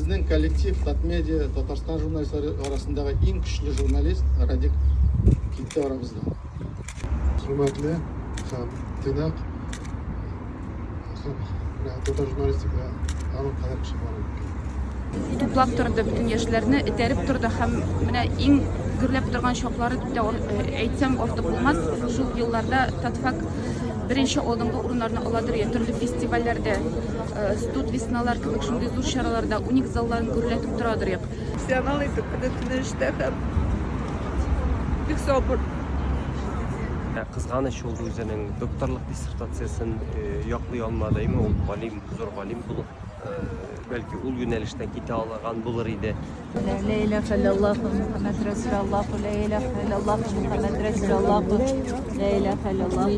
Безнең коллектив Татмедиа, Татарстан журналистлары арасындагы иң көчле журналист Радик китте арабыздан. Хөрмәтле һәм тыйнак һәм менә татар журналистикада аның кадәр кеше бар мөмкин. Туплап торды бөтен яшьләрне, этәреп торды һәм менә иң гөрләп торган чаклары дип тә әйтсәм артык булмас, шул елларда Татфак беренче алдынгы урыннарны аладыр я төрле фестивальләрдә, студ весналар кебек шундый зур чараларда уник залларын гөрләтеп торадыр як. Профессионал итеп кенә эштә һәм бик сабыр. Кызганыч, ул үзенең докторлык диссертациясен яклый алмады. Әмма ул галим, зур галим булып, бәлки ул юнәлештән китә алган булыр иде. Лә иләһә илляллаһу Мухаммәд Рәсүлаллаһу, лә иләһә илляллаһу Мухаммәд Рәсүлаллаһу, лә иләһә илляллаһу.